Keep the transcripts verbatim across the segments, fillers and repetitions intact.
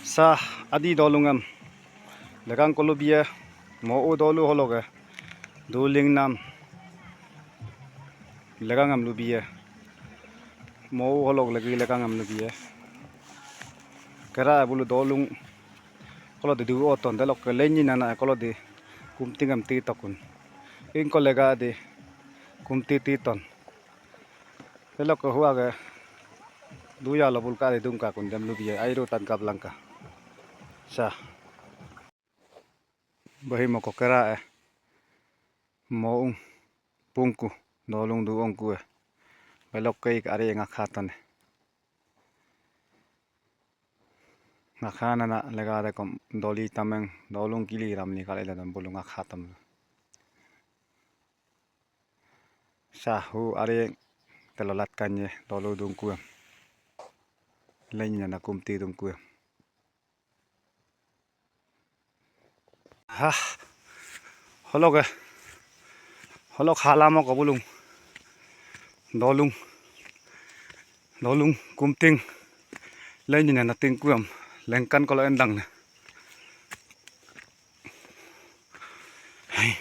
Sa Adi doolungem legang ko lubiye, Mopung doolung holoke duulingnam legangem lubiye, Mopung holok legi legangem lubiye. Kera bulu doolung kolo di duuton, delokke lenyi nana kolo di kumtingem titokun. Ingko lega di kumti titon. Delokke huage duuyalo bulka di dungkakun dem lubiye airu tan kaplangka. Sa. Behi moko kera e. Mopung pungku doolung duungkue. Belokke ik ari ngakhatone. Ngakhanana lega dekom doli tameng doolung kili ramni kali dadam bulu ngakhatam. Sahu ari telo latkanye doolung dungkuem. Lenyi nana kumti dungkuem. Hah. Holoke. Holok halamoko bulung. Doolung. Doolung kumting. Lenyi nana tingkuem. Lengkan kolo endangne. Hei.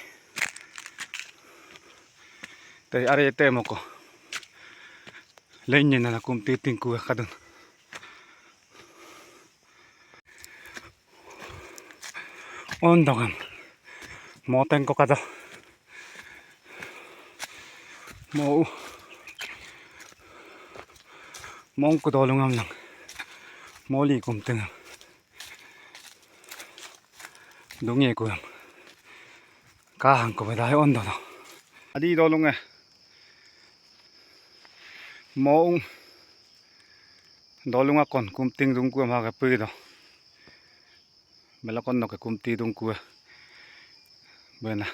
Te ari te moko. Lenyi nana kumti tingkue kadun. Ondongem. Mopung ko kado. Mopung. Mopung ko doolungem lang. Moli kumtingem. Dungye kuem. Kahang ko bedai ondono. Adi doolunge. Mopung doolung akon kumting dungkuem hage puido. Belakon noke kumti dungkue. Bena.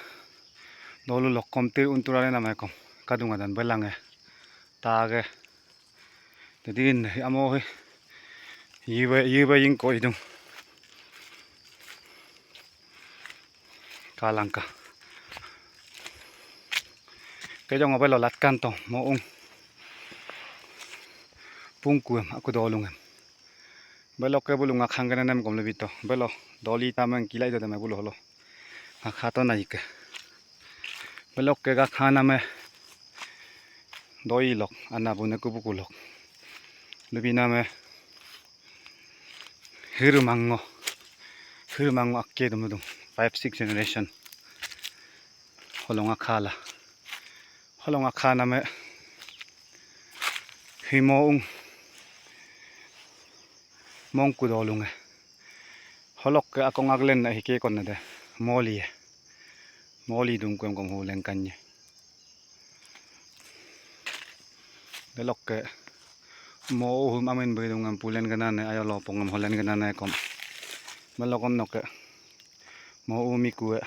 Doolung lok kumti unturare namakom. Kadung adan belange. Tage. Jadi ini amo hi. Yibe, yibe yingko idung. Kalangka. Kejong belo latkan to, Mopung. Pungkuem, aku doolungem. Belokke bulu ngakhang kenenem kom lebito. Belo, doli tameng kilai do teme bulu holo. Ngakhato naike. Belokke gakhaname. Doilok, ana bune kubukulok. Lubiname. Hirumango. Hirumango akke dumudung. Five, six generation. Holong akhala. Holong akhaname. Hi Mopung. Mopung ko doolunge. Holokke akong aglen na hike konna de. Moli e. Moli dungkuem kom hu lengkanye. Delokke Mopung hum amin bidungem pulen genane ayo lopongem holen genane kom. Belokon noke. Mopung mikue.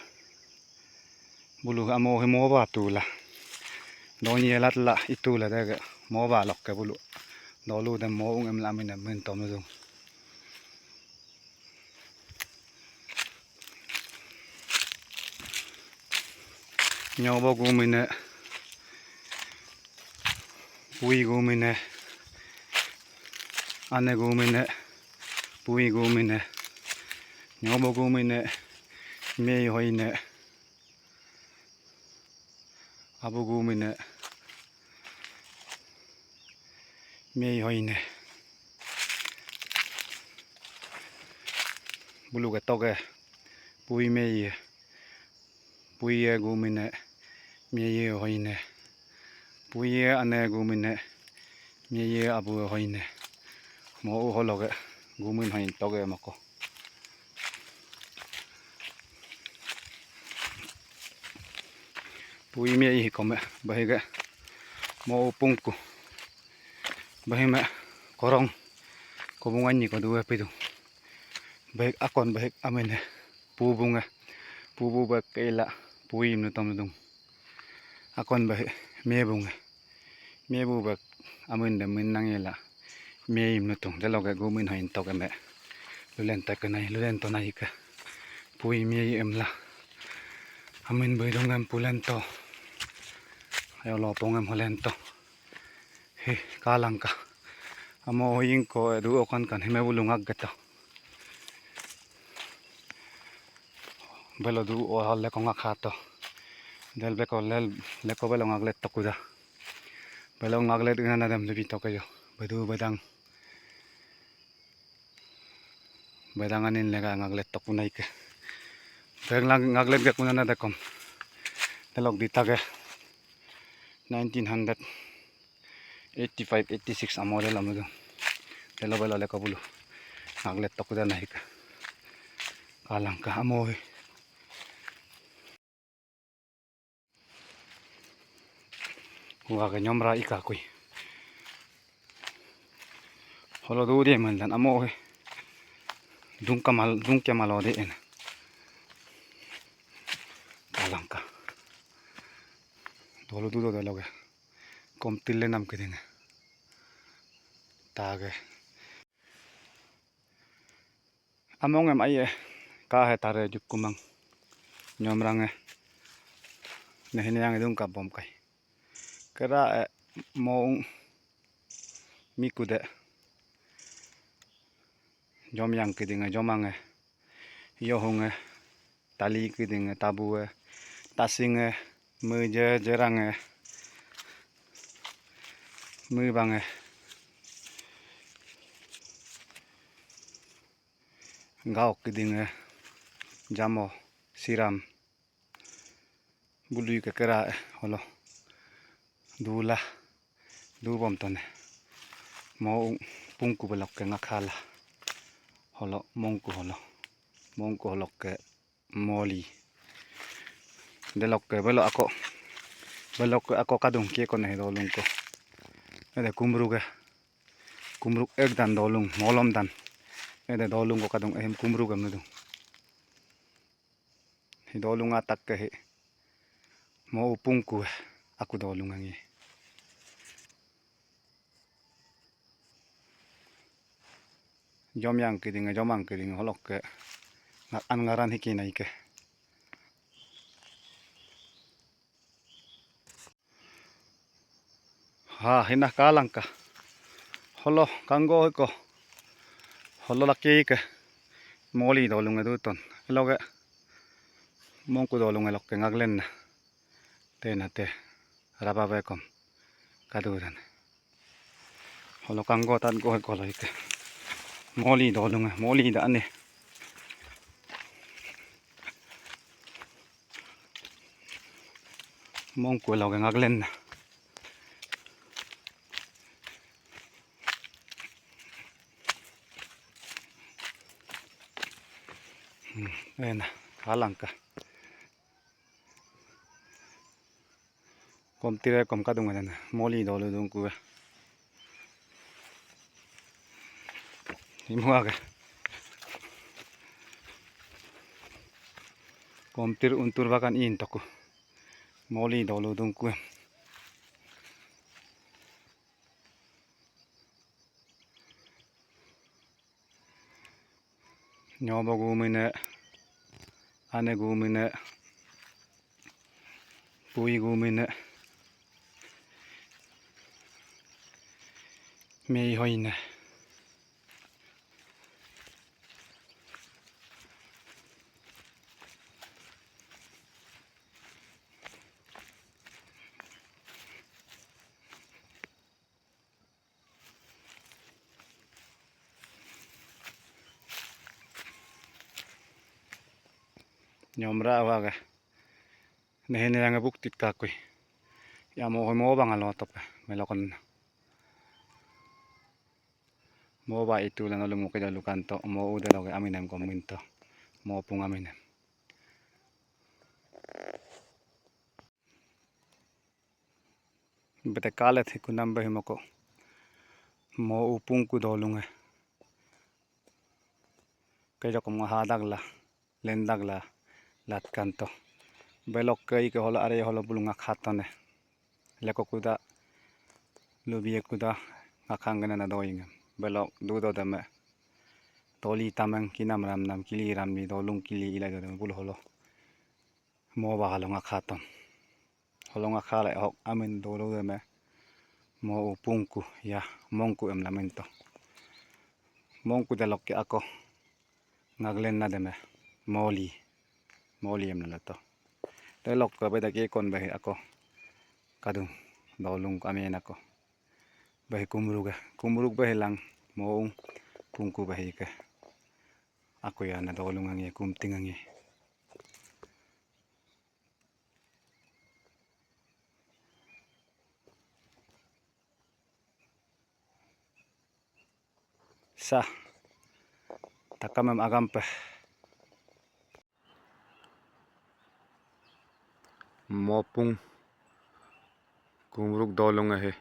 Bulu amo hi Mopung tula. Donyi latla itula dege. Mopung lokke bulu. Doolung dem Mopung emla amin em mintom dung. Nyobo gumine, pui gumine, ane gumine, pui gumine, nyobo gumine, mei hoine, abu gumine, mei hoine. Buluke toke, pui mei, puiye gumine, meiye hoine. Puiye ane gumine, meiye abu hoine. Mopung holoke, gumin hoin toke moko. Pui mei hi kome, bahige, Mopung pungku. Bahime, korong, kobung anyi ko duwe pidung. Bahik akon bahik amine, pubunge, pubu bahik keila, pui mnutom dung. Akon bahik, mebunge. Mebu bek amin de min nangela. Mei mnutung deloke gumin hoin toke me. Lulen toke nai, lulen to nai ke. Pui mei emla. Amin bidung em pulen to. Ayo lopong em holen to. Hi, kalangka. Amo hoying ko edu okan kan hime bulung aggeto. Belo du o hal leko ngak hato. Del beko lel leko belo ngak let tokuda. Belo ngak let ina nadam lebi toke yo. Bedu bedang. Bedang anin lega ngak let toku naike. Bek ngak let ga kunana dekom. Delok ditage. Nineteen hundred eighty-five, eighty-six amo delo mudu. Delo belo leko bulu. Ngak let tokuda naike. Kalangka amo he. Huage nyomra ika kui. Holo du de mandan amo he. Dungka mal, dungke malo de en. Kalangka. Dolu du do de loge. Kom tille nam kedinge. Tage. Among em aye, kahe tare jukumang. Nyomrange. Nehine yang idung kabom kai. Kera e moung mikude. Jom yang kidinge, jomange. Yohunge. Tali kidinge, tabue. Tasinge. Meje, jerange. Mebange. Gaok kidinge, jamo, siram, bului ke kera e, holo, dula, dubom tone. Mo pungku belok ke ngakhala, holo, mongku holo, mongku holok ke moli. Delok ke belok ako, belok ke ako kadung kie kone he dolung ko. Ede kumru ke. Kumruk ek dan dolung, molom dan. Ede dolung ko kadung ehem kumruk em nudung. Hi dolung atak ke hi. Mo upung ku aku dolung angi. Jom yang kiding, jomang kiding holok ke. Ngak an ngaran hiki naike. Ha, hina kalangka. Holo, kanggo hiko. Holo laki ke. Moli dolung edu ton. Eloke. Mongku dolung eloke ngaglen na. Te na te. Raba bekom. Kadu dan. Holo kanggo tan go hiko lo hike. Moli dolung, moli da ane. Mongku eloke ngaglen na. Hmm, ena, kalangka. Kom tire kom kadung ena, moli dolu dungku. Imuage. Komtir untur bakan intoku. Moli dolu dungku. Nyobo gumine, ane gumine, pui gumine, mei hoine. Nyomra awaga. Nehene yang buktit kakui. Ya mo mo bang alo tope. Melokon. Mo ba itu lano lumu ke dalu kanto. Mo uda loge aminem kominto. Mo pung aminem. Bete kalet hiku nambe himoko. Mo upung ku dolunge. Kejokom nga hadagla, lendagla, latkanto. Belok ke ike holo are holo bulu ngak hatone. Leko kuda, lubie kuda, ngak hanggene na doyingem. Belok dudo deme. Toli tameng kinam ramnam kili ramni dolung kili ila dodeme bulu holo. Mo ba halo ngak haton. Holo ngak hala hok amin dolo deme. Mo upungku ya mongku em laminto. Mongku delokke ako. Ngaglen na deme. Moli. moliem laleto. Delokke beda ke kon behi ako kadung doolung ko amien ako. Behi kumruk e, kumruk behi lang moung kungku behi ke. Ako yana doolung angi kumting angi. Sa, takamem agampe. Mopung kumruk doolung ahe.